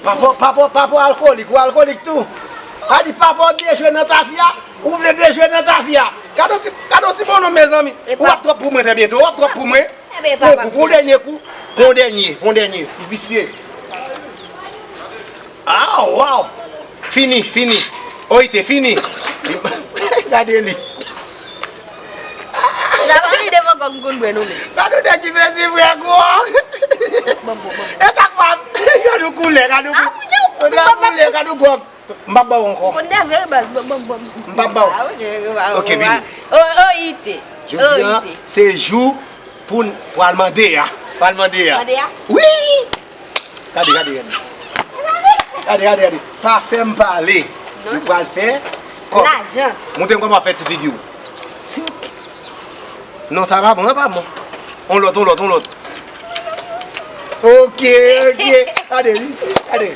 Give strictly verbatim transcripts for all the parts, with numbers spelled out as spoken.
Papa, papa, papa alkolik, ou alkolik tou. A di papa w dejwe nan tafya, ou vle dejwe nan tafya. Gade yon ti, gade yon ti bononm, mezanmi. Ou ap twòp pou mwen trè byento, ou ap twòp pou mwen. Bon kou, bon dènye kou, bon dènye, bon dènye. Visye. Ah, waw. Fini, fini. Oyite, fini. Gade li. Sa pa vin devan kòk m konn bwè nou menm. Gade yon nèg ki vle di vrè kou. Bon, bon, bon. E tak pa. Gade yon koulè, gade yon kou. Gade yon koulè, gade yon gwòg. M p ap ba w ankò. Ou nève, baz. Bon, bon, bon. M p ap ba w. Ah, ok, ok, ok. Ok, vini. O, Oyite. Jodi a, se jou pou n pral mande a. Pral mande a. Mande a? Wi! Gade, gade, gade. Gade, gade, gade. Pa fè m pale. Nou pral fè kòb. Lajan. Montre m kòman w ap fè ti figi w. Non, sa pa bon, sa pa bon. On lòt, on lòt, on lòt. Ok, ok. Gade, gade.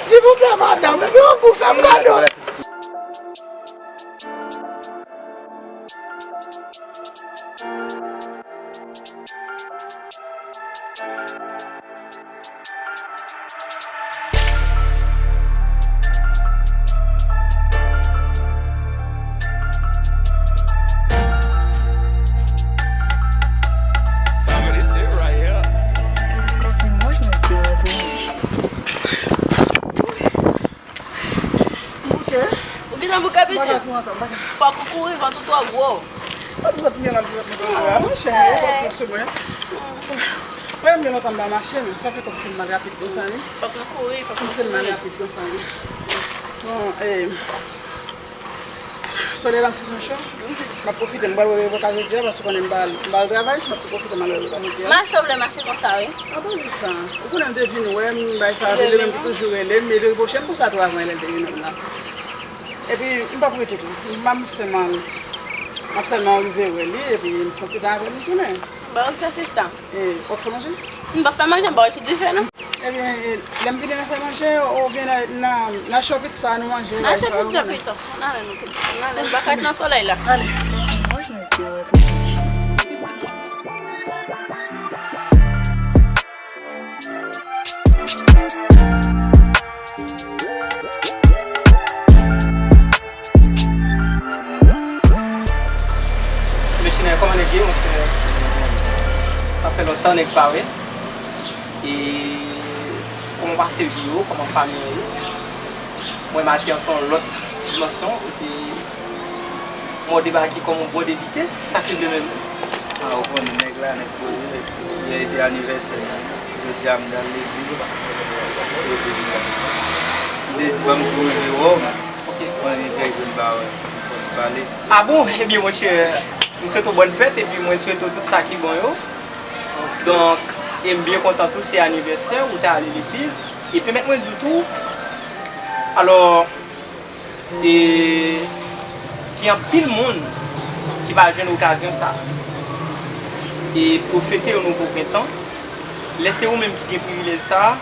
Silvouplè, madanm, yon kou fè m kado. Ou gentan bouke pitit? Fòk ou kouri, vant ou twò gwo. Tout vant mwen ap di vant mwen twò gwo. Monchè, e vant mwen sou mwen. Mwen menm gen lontan m pa mache, men sa fè kò m fè m mal rapid konsa, wi. Fòk nou kouri, fòk nou kouri. Kò m fè m mal rapid konsa, wi. Bon, e, Solèy la ti jan cho. M ap pwofite, m pral wè revoka jodi a, paske konnen m pa al, m pa al travay, m ap tou pwofite m al wè revoka jodi a. Mache w vle mache konsa, wi. A pa di sa. Ou konnen m te vin wè m, bay sa, rele menm, li toujou rele m, e te reproche m pou sa tou avan lè l te vin wè m la. Epi, m p ap rete tou. M ap sèlman, m ap sèlman rive wè li, epi m fè yon ti tan avè l, m tounen. Ba w ti asistan. E, w ap fè manje? M p ap fè manje, m pa wè ti dife, non. Ebyen, e, lè m vini, n a fè manje, oubyen n a, n a, n a chopit sa, nou manje, n a chopit sa, pito. N ale, nou pito. N ale, n pa ka ret nan solèy la. Ale. Mesye, kòman nèg ye, monchè? Sa fè lontan nèg pa wè. E kòman pase vi yo, kòman fanmi an ye? Mwen maten an se yon lòt dimansyon, kote mwen debake kòm yon bon debite, sa ki vle menm? A, ou konnen nèg la, nèg poze, yè te anivèsè mwen, jodi a m t al legliz, epi m te di ban m tou rive wè w, ok, mwen gen kèk jou m pa wè, fò ti pale. A bon? Ebyen, monchè, m swete w bòn fèt, epi mwen swete w tout sa ki bon yo. Donk, e m byen kontan tou, se anivèsè, ou te ale legliz. E pèmèt mwen di w tou, alò, e, gen anpil moun ki pa jwenn okazyon sa a. E pou fete yon nouvo prentan, lè se ou menm ki gen privilèj sa a,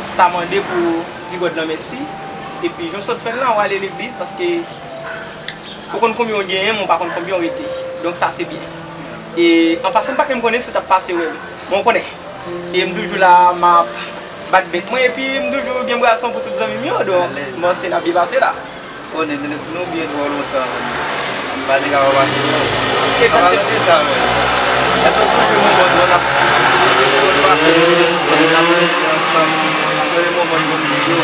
sa mande pou w di God lan mèsi. Epi, jan w sot fè l lan, w ale legliz, paske ou konn konbyen w genyen, men w pa konn konbyen w rete. Donk, sa se byen. E, an pasan, m pa menm konnen si w t ap pase wè m. Men w konnen. E m toujou la, m ap bat bèk mwen, epi m toujou gen bwason pou tout zanmi m yo, donk, m panse n ap byen pase la. Konnen, nou, nou byen twò lontan, m pa te ka pa pase non. Egzakteman. An palan de sa menm, èske w sonje moman nou t ap, nou t ap, nou t ap rete ansanm, sonje moman nou t ap viv yo?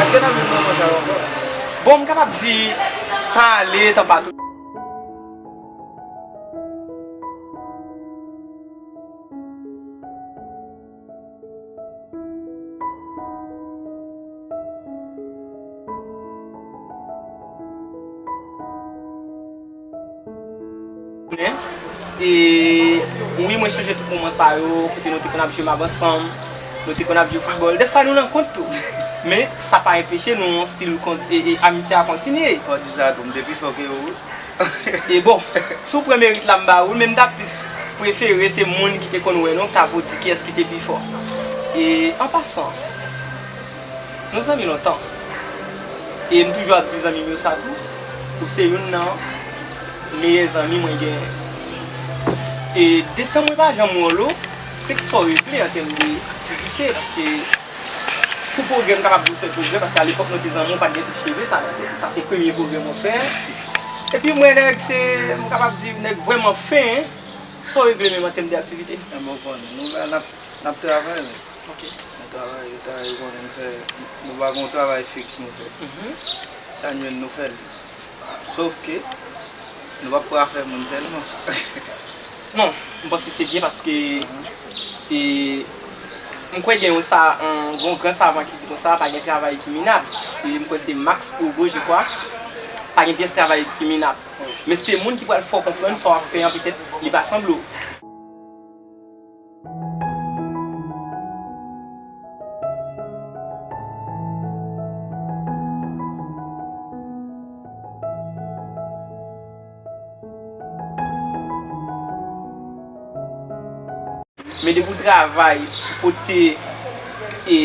Èske n ap viv moman sa yo ankò? Bon, m kapab di, tan ale, tan pa tou. E wi, mwen sonje tout moman sa yo, kote nou te konn ap jwe mab ansanm, nou te konn ap jwe foutbòl. Dèfwa nou nan kont tou. Men sa pa enpeche nou yon stil kon-, e, e, amitye a kontinye. Fò di sa tou, m te pi fò ke ou. E bon, si w pran merit la m ba ou l, men m ta plis prefere se moun ki te konn wè nou k ta pou di kiyès ki te pi fò. E an pasan, nou zanmi lontan. E m toujou ap di zanmi m yo sa tou, ou se youn nan meyè zanmi mwen genyen. E detan mwen pa janm wè w, se kisa w regle an tèm de aktivite, paske Pou pwogrè, m kapab di w fè pwogrè, paske alepòk nou te zanmi, ou pa t gen tout cheve sa nan tèt ou. Sa se premye pwogrè mwen fè. Epi mwen, nèg, se, m kapab di, nèg vrèman fen. Sa w regle menm an tèm de aktivite? Enben, w konnen, nou la, n ap, n ap travay, men. Ok. Nou travay, nou travay, ou konnen, nou fè, nou pa gen yon travay fiks nou fè. Mhm. Sa n jwenn, nou fè l. Sof ke nou p ap pran afè moun sèlman. Non, m panse se byen paske, e, m kwè gen yon sa, yon, yon gran savan ki di konsa, pa gen travay ki minab. E m kwè se Max Probo, je crois, pa gen pyès travay ki minab. Men se moun ki pral fè w konprann sa w ap fè an, petèt, li pa sanble w. Men depi w travay, pote, e,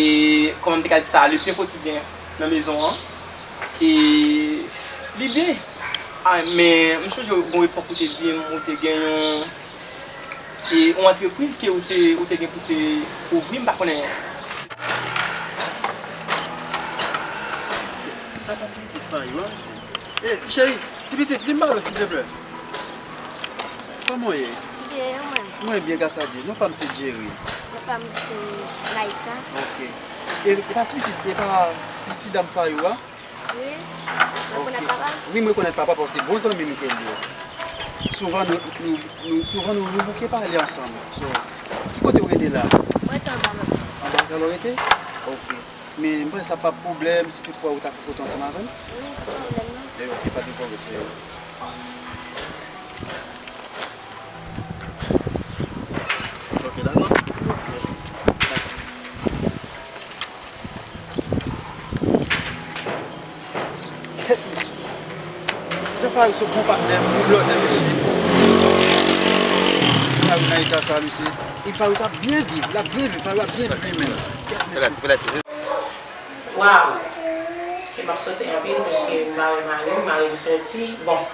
kòman m te ka di sa, le pen kotidyen nan mezon an, e li byen. A, men m sonje yon epòk ou te di m ou te gen yon, e, yon antrepriz ke ou te, ou te gen pou te ouvri, m pa konnen si. Sa pa ti pitit Fayou a, mesye? E, ti cheri, ti pitit, vin ba yo, silvouplè. Kòman w ye? Byen, e ou menm? Mwen byen, gras a Dye. Non pa m se Jerry. Non pa m se Naïka. Ok. E, e pa ti pitit, e pa ti, ti dam Fayou a? Wi. Ou rekonèt papa l? Wi, m rekonèt papa paske se bon zanmi m ke l ye. Souvan nou, nou, nou, souvan nou, nou bouke pale ansanm. So, ki kote w rete la? Mwen rete anba lòt. Anba lòt ou rete? Ok. Men m panse sa p ap pwoblèm si toutfwa ou ta fè foto ansanm avè m. Wi, pa pwoblèm non. E ok, pa de pwoblèm, cheri. Ok, dakò? Mèsi. Kèt, mesye. Jan Fayou se bon patnè, bon blòdè, mesye. Fayou nan eta sa, mesye. E Fayou sa byen viv, l ap byen viv, Fayou ap byen viv li menm. Kèt, mesye. Waw! Ke m ap sote anpil, paske m pa wè mari m, mari m soti. Bon,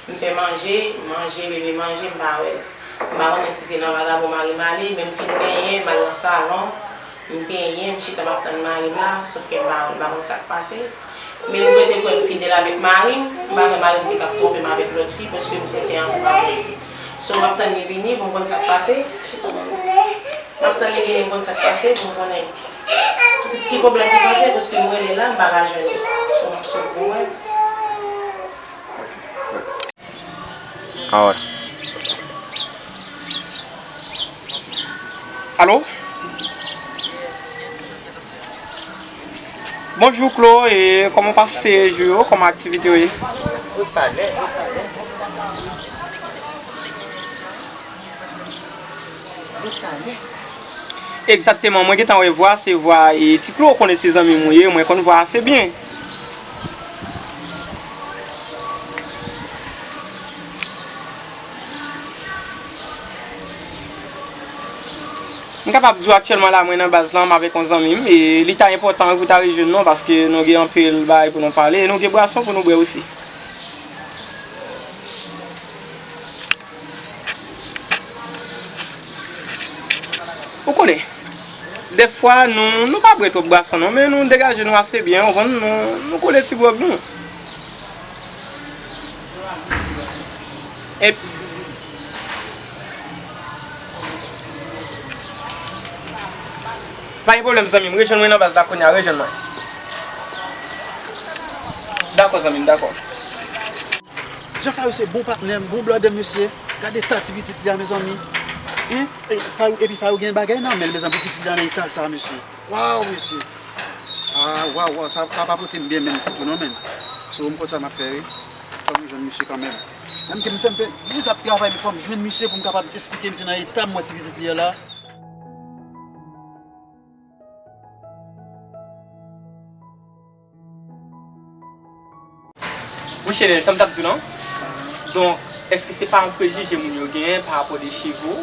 m fè manje, m manje, bebe manje, m pa wè l. M pa konnen si se nan vagabon mari m ale, men m fin benyen, m al nan salon, m benyen, m chita, m ap tann mari m la, sòf ke m pa, m pa konn sa k pase. Men m rete kwè m fidèl avèk mari m, m pa kwè mari m te ka twonpe m avèk lòt fi, paske m sensè ansanm avè l. So, m ap tann li vini pou m konn sa k pase. M ap tann li vini pou m konn sa k pase, pou m konnen ki pwoblèm ki pase, paske m rele la, m pa ka jwenn li. So, m ap sot pou mwen. Alright. Alo? Bonjou Klo, e kòman w pase jou yo, kòman aktivite yo ye? Egzakteman, mwen gentan wè vwa, se vwa e Ti Klo, ou konnen se zanmi m ou ye, mwen konn vwa ase byen. M kapab di w aktyèlman la, mwen nan baz lan, m avèk yon zanmi m, e li ta enpòtan pou ta rejwenn nou, paske nou gen anpil bagay pou nou pale, e nou gen bwason pou nou bwè osi. Ou konnen, dèfwa nou, nou pa bwè twòp bwason non, men nou degaje nou ase byen, ou konn, nou, nou koule ti gwòg nou. Epi, pa gen pwoblèm zanmi m, rejwenn mwen nan baz la kounye a, rejwenn mwen. Dakò zanmi m, dakò. Jan Fayou se bon patnè m, bon blòdè m, mesye. Gade eta ti pitit li a, mezanmi. Hein? E, Fayou, epi Fayou gen bagay nan men l, mezanmi, pou pitit li a nan eta sa, mesye. Waw, mesye. Ah, waw, waw, sa, sa pa pote m byen menm ditou non, menn. So, m konn sa m ap fè, wi. Fò m jwenn misye kanmenm. Menm ke m fè, m fè dizuit ap travay, men fò m jwenn misye pou m kapab esplike misye nan eta m wè ti pitit li a la. Monchè, jan m t ap di w lan, donk, èske se pa yon prejije moun yo genyen pa rapò de cheve w?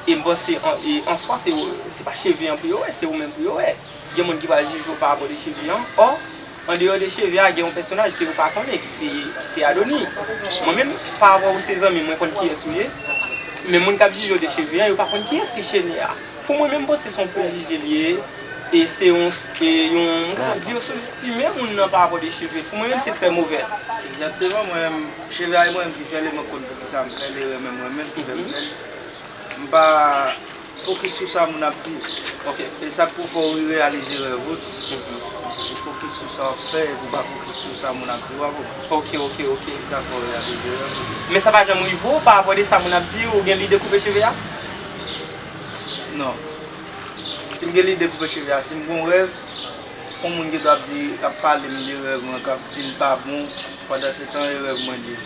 E m panse, an, e, an swa, se, se pa cheve an pou yo wè, se ou menm pou yo wè. Gen moun ki pral jije w pa rapò de cheve an. Ò, andeyò de cheve a, gen yon pèsonaj ke nou pa konnen, ki se, ki se Adoni. Mwen menm, pa rapò ou se zanmi m, mwen konn kiyès ou ye. Men moun k ap jije w de cheve an, yo pa konn kiyès ki Chene a. Pou mwen menm, m panse se yon prejije l ye. E se yon, e yon, m kapab di yo souzestime moun nan pa rapò de cheve. Pou mwen menm, se trè movè. Egzakteman, mwen menm, cheve a e mwen menm ki fè l, e mwen konn poukisa m fè l, erè mwen menm ki fè m fè l. M pa fokis sou sa moun ap di. Ok. E sa k pou fè w reyalize rèv ou. Ou fokis sou sa w ap fè, epi w pa fokis sou sa moun ap di w avè w. Ok, ok, ok. E sa k fè w reyalize rèv ou. Men sa pa janm rive w pa rapò de sa moun ap di, ou gen lide koupe cheve a? Non. Si m gen lide koupe cheve a, si m gen yon rèv, yon moun gen dwa ap di, ap pale m de rèv mwen, k ap di l pa bon, pandan se tan e rèv mwen li ye.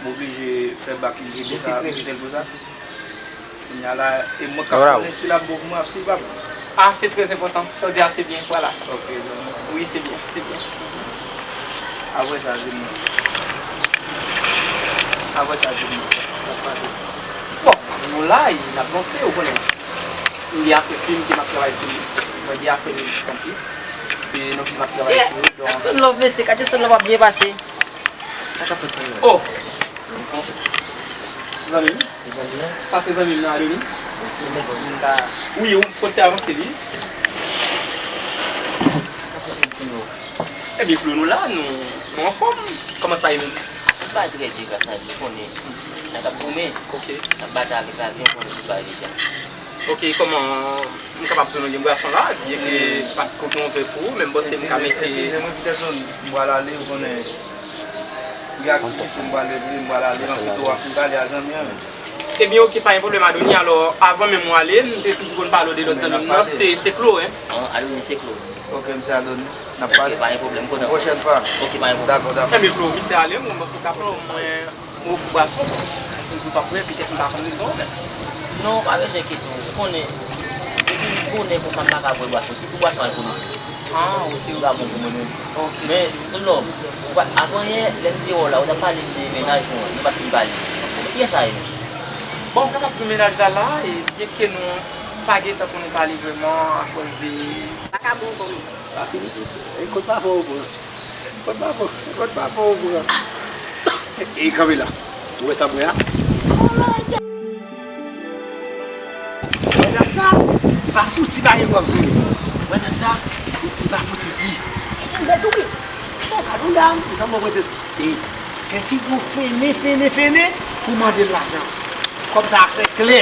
M oblije fè bak li, kite sa, m kite l pou sa. Kounye a la, e mwen k ap konnen si l ap bon pou mwen, si l pa bon. Ah, c'est très important. Sa w di a, se byen. Voilà. Ok, bon. Wi, se byen, se byen. Apre sa, di m non. Apre sa, di m non. Sa k pase? Bon, nou la, e n ap vanse, ou konnen. M gen afè fim ke m ap travay sou li. Mwen gen afè mizik anplis. E nan fim m ap travay sou yo, donk. Son Love, mesye, Katye Son Love ap byen pase. Sa k ap fèt, Son Love? Oh! Zanmi m? Se zanmi m nan? Sa se zanmi m nan, Adoni. Ok, men bon, m ta. Wi, ou fòk se avanse li. Sa k ap fèt, Son Love? Ebyen, Flo, nou la, nou, nou anfòm. Kòman sa ye menm? M pa trè byen, gras a Dye, ou konnen. N ap goumen. Ok. N ap batay avèk lavi, ou konnen tout bagay deja. Ok, kòman m kapab di w nou gen bwason la, byen ke pa t kote yon vè pou ou, men m panse m ka mete. Eskize mwen, petèt m pral ale, ou konnen, gen aktivite m pral regle, m pral ale, anpil dwa m pale a zanmi an. Ebyen, ok, pa gen pwoblèm, Adoni. Alò, avan menm ou ale, m te toujou konn pale w de lòt zanmi m nan, se, se Klo, en. An, Adoni, se Klo. Ok, m se Adoni. N ap pale. Ok, pa gen pwoblèm, m kontan. Yon pwochèn fwa. Ok, pa gen pwoblèm. Dakò, dakò. Ebyen, Klo, misye ale, m konn panse w ka pran, mwen. Mwen ofri w bwason, bon, m di w pa bwè, petèt m pa konn rezon an, men. Non, ou pa bezwen enkyete w. Ou konnen, depi bonè konsa m pa ka bwè bwason, sitou bwason alkolize. Ah, ok, ok. Li pa bon pou mwen menm. Ok. Men, Son Love, ou pa, avan yè, lè m te wè w la, ou t ap pale m de mennaj ou an, nou pa t fin pale. Kiyès sa ye menm? Bon, m kapab di w mennaj la la, e byen ke nou pa gen tan pou nou pale vrèman akoz de. Vakabon kòm. Pa fini tou. E kot papa w pran? Kot papa, kot papa w pran? E kanpe la. Ou wè sa m wè a? Wè dam sa, li pa fouti ba yon lòv sou li. Wè dam sa, li, li pa fouti di. E jan bèl tou wi. Bon, gad yon dam, li sanble yon prensès. E fè figi w fennen, fennen, fennen pou mande l lajan. Kòb sa fèt klè.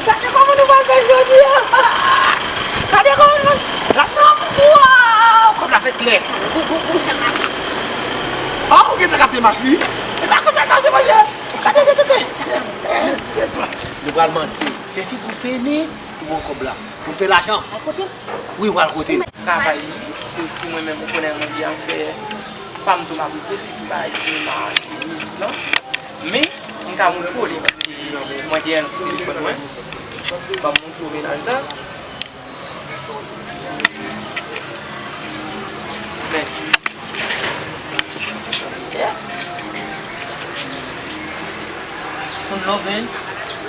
Gade kòman nou pral fè jodi a. Gade kòman nou pral. Gade non. Waw! Kòb la fèt klè. Gou, gou, gou, jan mache. Oh, ou gentan kapte mach li. E pa konsa l mache, monchè. Gade, gade, gade. Nou pral mande. Fè figi w fennen pou pran kòb la. Pou n fè lajan. Al kote l? Wi, w al kote l. Travay li, osi mwen menm ou konnen mwen gen afè pa m tou m ap regle, sitou bagay sinema e mizik lan. Men, m ka montre w li, paske mwen gen l sou telefòn mwen. Ban m montre w mennaj la. Men. Yeah. Son Love, man.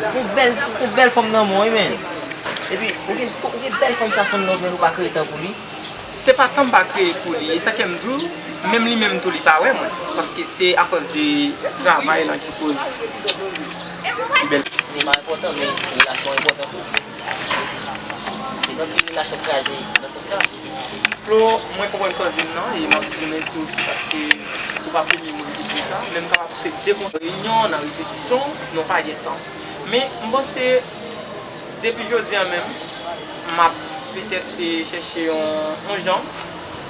Ou bèl, ou bèl fanm nan men w, wi, man. Epi, ou gen, ou gen bèl fanm sa, Son Love, man, ou pa kreye tan pou li. Se pa tan m pa kreye pou li, e sa k fè m di w, menm li menm tou, li pa wè mwen. Paske se akoz de travay lan ki koz li bèl. Sinema enpòtan, men relasyon enpòtan tou. Se nan ki relasyon kraze nan sans sa. Flo, mwen konprann sa w di m nan, e m ap di w mèsi osi paske ou pa premye moun ki di m sa. Men m kapab se de konsèy. Reyinyon, nan repetisyon, nou pa gen tan. Men m panse, depi jodi a menm, m ap petèt, e, chèche yon, yon jan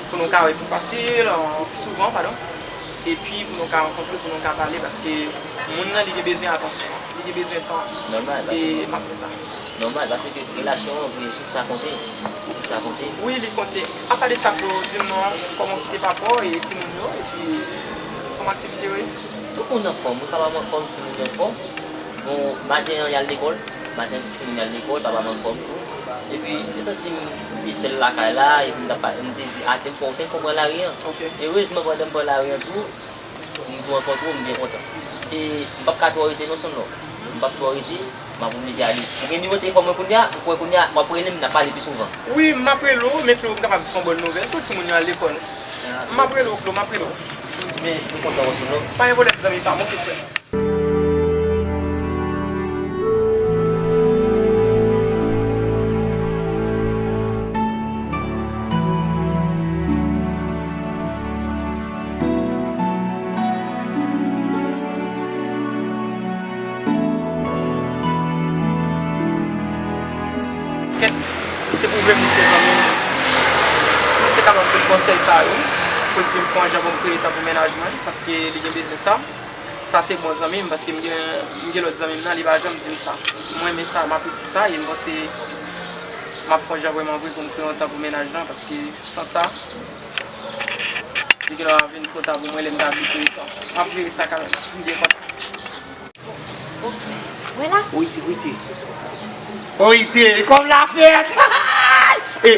pou nou ka wè pi fasil, an, pi souvan, padon. Epi pou nou ka rankontre, pou nou ka pale, paske moun nan, li gen bezwen atansyon. Li gen bezwen tan. Nòmal, e paske m ap fè sa. Nòmal, paske relasyon an vre, tout sa konte. Tout sa konte. Wi, li konte. Apa de sa, Flo, di m non, kòman w kite papa w e timoun yo, epi kòman aktivite yo ye? Tout moun anfòm, wi, papa m anfòm, timoun yo anfòm. Bon, maten an, y al lekòl. Maten, tout timoun y al lekòl, papa m anfòm tou. Epi, m te santi m te sèl lakay la, epi m t ap, m te di, a, te m fè, te m fè pran lari an. Ok. Erezman, pandan m pran lari an tou, m tou rankontre w, m byen kontan. E m p ap ka twò rete non, Son Love. M p ap twò rete, m ap oblije ale. Ou gen nimewo telefòn mwen kounye a, ou kwè kounye a, w ap rele m, n ap pale pi souvan. Wi, m ap rele w, men Flo, m kapab di se yon bòn nouvèl. Tout timoun yo al lekòl. M ap rele w, Flo, m ap rele w. Men, m kontan wè w, Son Love. Pa gen pwoblèm, zanmi pa m, oke, frè. Se pou vre misye zanmi m. Si misye kapab tout konsèy sa yo, pou l di m fè yon jan pou m kreye tan pou mennaj mwen, paske li gen bezwen sa. Sa se bon zanmi m, paske m gen, m gen lòt zanmi m nan, li pa janm di m sa. Mwen renmen sa, m apresye sa, e m panse m ap fè yon jan vrèman vre pou m kreye yon tan pou mennaj lan, paske san sa, li gen lè vin twò ta pou mwen lè m ta vle kreye tan. M ap jere sa kanmenm, m byen kontan. Ok. Wè la? Oyite, oyite. Oyite, kòb la fèt! E,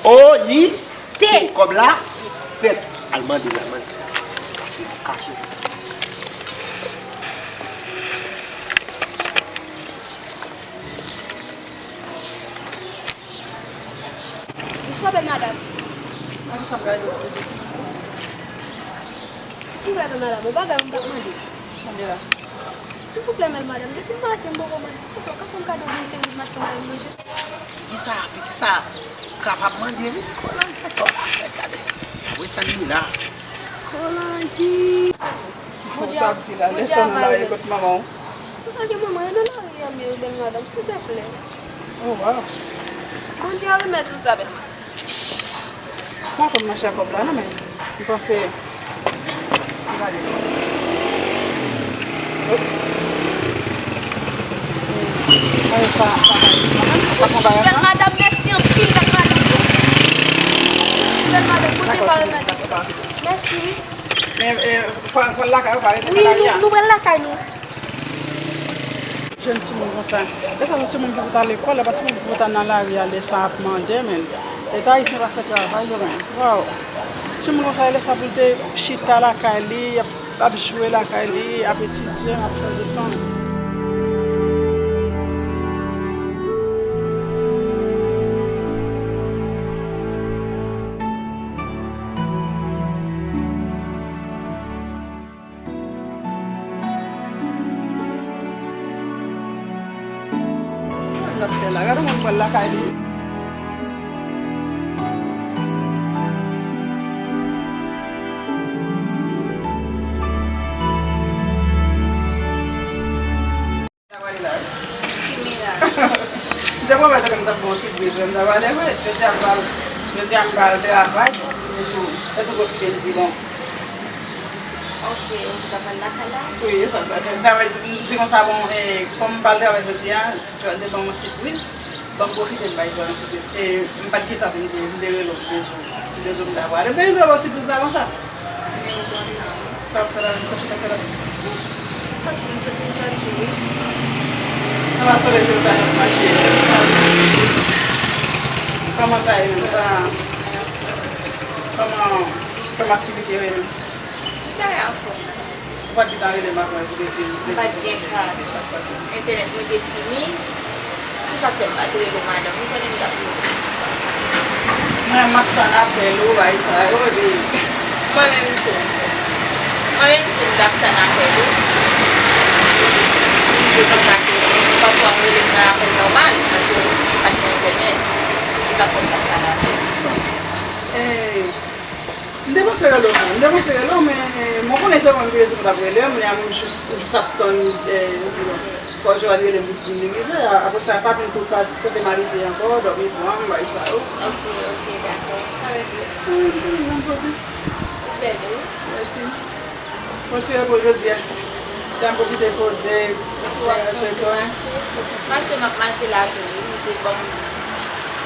oyite, kòb la fèt. Al mande, al mande. Kache, kache. Bonswa, bèl madanm. Ak sa m gade ti piti. Silvouplè, bèl madanm, yon bagay m t ap mande. Sa m ye la? Silvouplè, bèl madanm, depi maten m poko manje, silvouplè, w ka fè m kado vennsenk goud m ap fè mwen manje. Piti sa, piti sa, kapab mande wi. Kolangi, kòb la fèt, gade. Ap retann li la. Kolangi. Bondye ap, Bondye ap ba yo lèt. Ou pa gen manman, yo nan lari a, men bèl madanm, silvouplè. Oh, wow. Bondye a remèt ou sa, bèl madanm. Mwen konn machè kòb la, non, men m panse, m gade non. Hop. Mwen sa, sa bay. Bèl madanm, mèsi anpil, bèl madanm. Bèl madanm, Bondye pa remèt ou sa. Mèsi, wi. Men, eh, fò, fò l lakay ou, pa rete nan lari a. Wi, nou, nou pral lakay nou. Jèn timoun konsa. Lè sa se timoun ki pou ta lekòl, e pa timoun ki pou ta nan lari a lè sa ap mande, men. Leta ayisyen pa fè travay yo, men. Waw. Timoun konsa, lè sa pou l te chita lakay li, ap, ap jwe lakay li, ap etidye, ap fè leson. Sa l ap fè la? Gade yon moun pral lakay li. Sa pral la. Ki mirak? M te pwomèt ou ke m t ap ba w sipriz, men m ta pale vre. Jodi a m pral, jodi a m pral travay, bon, m tou, m tou pwofite m di bon. Ok, ou ta pral lakay la? Wi, sa, m di konsa, bon, eh, kòm m pral travay jodi a, Joel te ban m yon sipriz. Ban m pwofite m bay Joel yon sipriz. E m pa t gen tan pou m te, m te rele w, m te di w, m te di w m ta pral. M te di w ba w sipriz la konsa. Men ou kontan. Sa w fè la menm, sa w chita fè la? Santi m sot byen santi wi. Sa va sanble jou sa n ap mache. Kòman sa ye menm? Sa, kòman, kòman aktivite yo ye menm? Tout bagay anfòm la. Ou pa t gentan rele m avan pou te di m. M pa t gen kat. Entènèt mwen te fini. Se sa k fè m pa t rele madanm. Ou konnen m t ap rele. Mwen, m ap tann apèl ou, bagay sa yo, epi. Mwen menm tou. Mwen menm tou, m t ap tann apèl ou. Pou m te kontakte w. Paske w ap rele m nan apèl nòmal, paske m pa t gen entènèt. Se sa k fè m pa t tann apèl ou. Eh, M te panse rele w, m te panse rele w, men, eh, mwen konnen se mwen ki te di m t ap rele w, men a m jis, m jis ap tann, eh, di bon, fò Joel rele m pou di m li rive, a, apre sa, sa vin tou ta kote m abite ankò, dòmi pran m, bagay sa yo. Ok, ok, dakò, sa regle. Wi, m konnen, m poze. Ou bèl, wi. Mèsi. Bon ti repo jodi a. Te ap pwofite poze, degaje kò m. Mache, m ap mache la tou wi, misye ban m,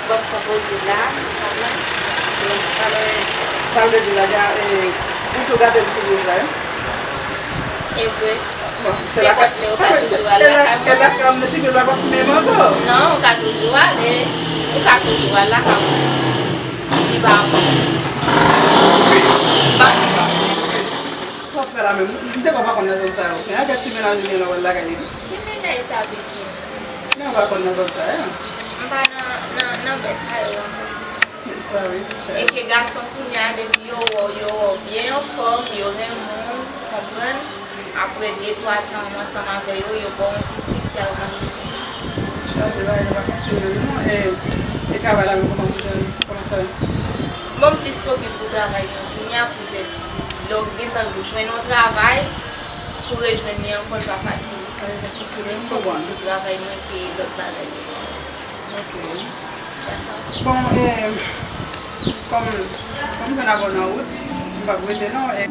ban m fè poze la, ou konprann? Alò, sa vle di la, ga-, eh, ou tou gate m sipriz la, wi? E vre. Bon, se la ka, nenpòt lè, ou ka toujou al lakay mwen. E la ka m sipriz la p ap menm ankò. Non, ou ka toujou ale. Ou ka toujou al lakay mwen. Li pa bon. Sa w ap fè la menm? M te kwè w pa konn nan zòn sa yo. Men a gad ti mennaj ou gen nan wè l lakay li tou. Ki mennaj sa pitit? Men w pa konn nan zòn sa yo. M pa nan, nan, nan bèt sa yo ankò. Sa wi, ti chèf. E ke gason kounye a, depi yo wè w, yo wè w byen anfòm, yo renmen w, konprann? Apre de twa tan w ansanm avè yo, yo ba w yon pitit, kè w mache konsa. Chèf, bagay yo pa fasil menm non. E, e travay la menm, kòman pou jwenn, kòman sa ye? Bon, m plis fokis sou travay mwen kounye a, poutèt lè w gentan jwenn yon travay, pou rejwenn li ankò, l pa fasil. Mwen plis fokis sou travay mwen ke lòt bagay yo. Bon, e, kòm, kòm m jwenn avè w nan wout, m p ap rete non. E.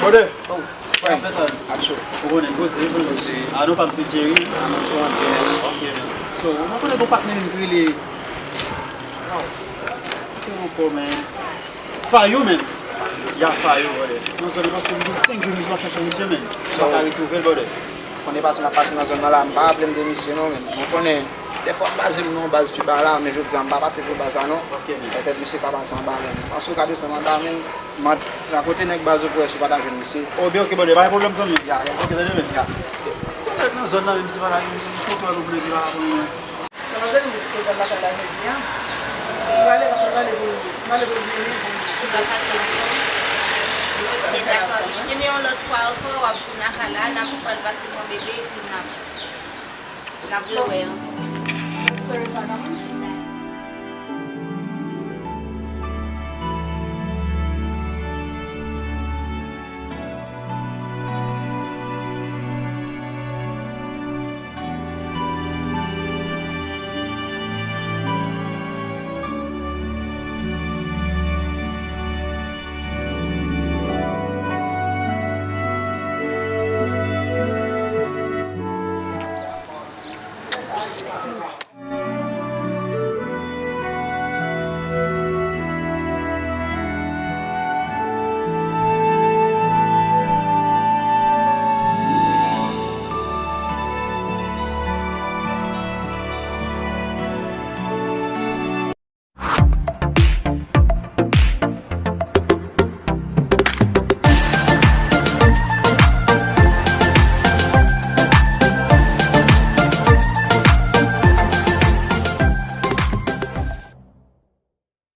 Brother! Oh, frè m. Ap cho. Ou konnen, koze, koze. Koze. A, non pa m se Jerry. A, non, se Jerry. Ok, man. So, mwen konnen gon patnè m ki rele. Oh. Se yon kò, man. Fayou, man. Ya Fayou, brother. Nan zòn nan, paske m gen senk jou misye m ap chèche misye, man. M pa ka retwouve l, brother. Konnen pase m ap pase nan zòn nan la, m pa raple m de misye non, men mwen konnen dèfwa m baze m nan yon baz pi ba la, men jodi a m pa pase pou baz la non. Ok, men. Petèt misye ka pase anba men m. Panse w ka desann anba men m, mande kote nèg baz yo pou wè si w pa ta jwenn misye. Oh, ben ok, brother, pa gen pwoblèm, zanmi. Ya, ya. Ok, tande, men. Ya. Se nèg nan zòn nan, menm si pa la, yon kontwòl ou vle, ki pa la pou mwen. Sa va gade m kote lakay la jodi a. M prale, paske m prale pou, m prale pou vini pou. Ou ka fache ankò. Ok, dakò. Ebyen, yon lòt fwa ankò, w ap vin lakay la, n ap pral pase pran bebe, epi n ap, n ap rewè ankò. Espere sa kanmenm.